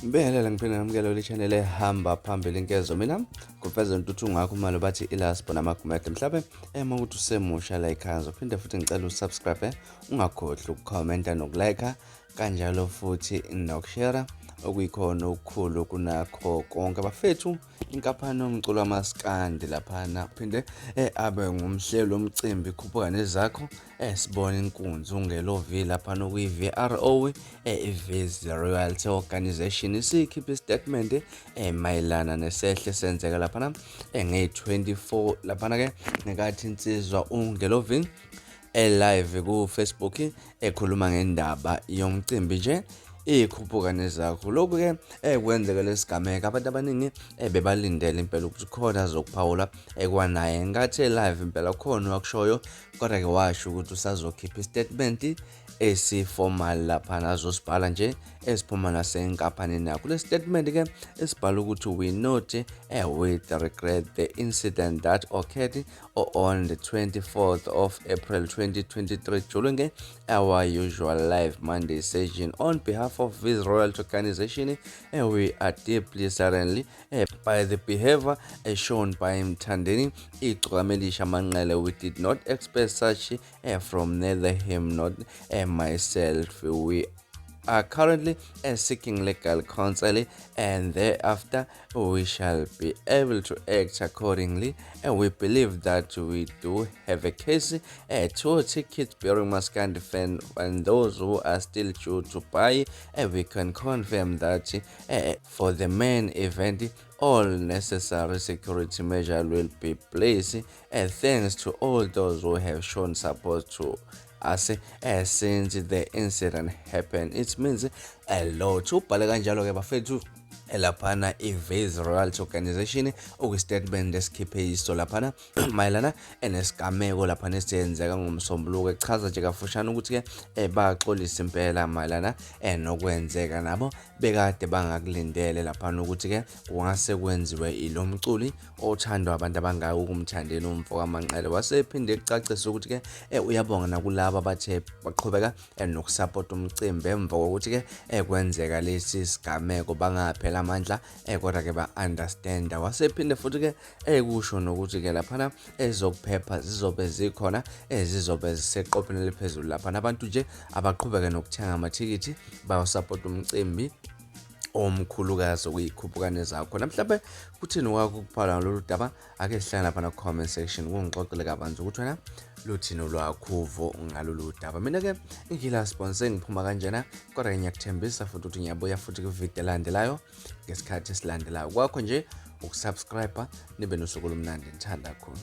Ngibingelele ngiphinde ngamukele kule channel ehamba phambili inkezo mina kuveza intuthu ngakho uma bathi ilasbo namagumede mhlawumbe ema ukuthi usemusha la ekhaya ngizophinde futhi ngicela usubscribe ungakhohlwa ukukhomenta nokulike kanjalo futhi nokushare okuyikhona okukhulu kunakho konke bafethu. Inkampani yomculo wamaskandi laphana phinde abe ngumhleli womcimbi khuphuka nezakho sibona inkunzi ungelovi laphana okuyi-VRO, iViz Royalty Organization isikhiphe isitatimende mayelana nesehle senzeka laphana ngeyi-24 laphana-ke ngenkathi insizwa ungelovi elive ku-Facebook ekhuluma ngendaba yomcimbi nje ikhuphuka nezakho. Lokhu-ke ekwenzeka lesigameko abantu abaningi bebalindele impela ukuthi khona azokuphawula ekwanaye ngenkathi elive impela khona wakushoyo, kodwa-ke washo ukuthi usazokhipha istatement esiformal laphana azosibhala nje esiphuma nasenkampanini yakho. Kule statement ke esibhala ukuthi we note with regret the incident that occurred on the 24th of April 2023 during our usual live Monday session. On behalf of this Royal Organization, we are deeply saddened by the behavior shown by Mthandeni Igcokama Elisha Manqele. We did not expect such from neither him nor myself. We are currently seeking legal counsel and thereafter we shall be able to act accordingly, and we believe that we do have a case. Two tickets bearing Maskandi fan and those who are still due to buy, we can confirm that for the main event all necessary security measures will be placed. Thanks to all those who have shown support to us since the incident happened. It means a lot. Ubhale kanjalo ke bafethu laphana i-Vase Royalty Organization okuyi-statement esikhiphe iso laphana mayelana nesigameko laphana esiyenzeka ngoMsombuluko, echaza nje kafushane ukuthi-ke baxolisa impela mayelana nokwenzeka nabo bekade bangakulindele laphana ukuthi-ke kungase kwenziwe ilo mculi othandwa abantu abangaka ukumthandeni umfo kaManqele. Wasephinde ekucacisa ukuthi-ke uyabonga nakulabo abathe baqhubeka nokusapota umcimbi emva kokuthi-ke kwenzeka lesi sigameko, bangaphela amandla kodwa-ke ba-understanda. Wasephinde futhi-ke ekusho nokuthi-ke laphana ezokuphepha zizobe zikhona, zizobe ziseqopheni eliphezulu laphana. Abantu nje abaqhubeke nokuthenga amathikithi bayosapota umcimbi omkhulukazi okuyikhuphukane zakho. Namhlanje kuthini wakho ukuphala ngalolu daba? Ake sihlale lapha na comment section kungixoxele kabanzi ukuthi wena luthini olwakho uvo ngalolu daba. Mina-ke ngila sponsor ngiphuma kanjena, kodwa ngiyakuthembisa futhi ukuthi ngiyabuya futhi kwividiyo elandelayo ngesikhathi esilandelayo. Kwakho nje ukusubscribe, nibe nosuku olumnandi, ngithanda kakhulu.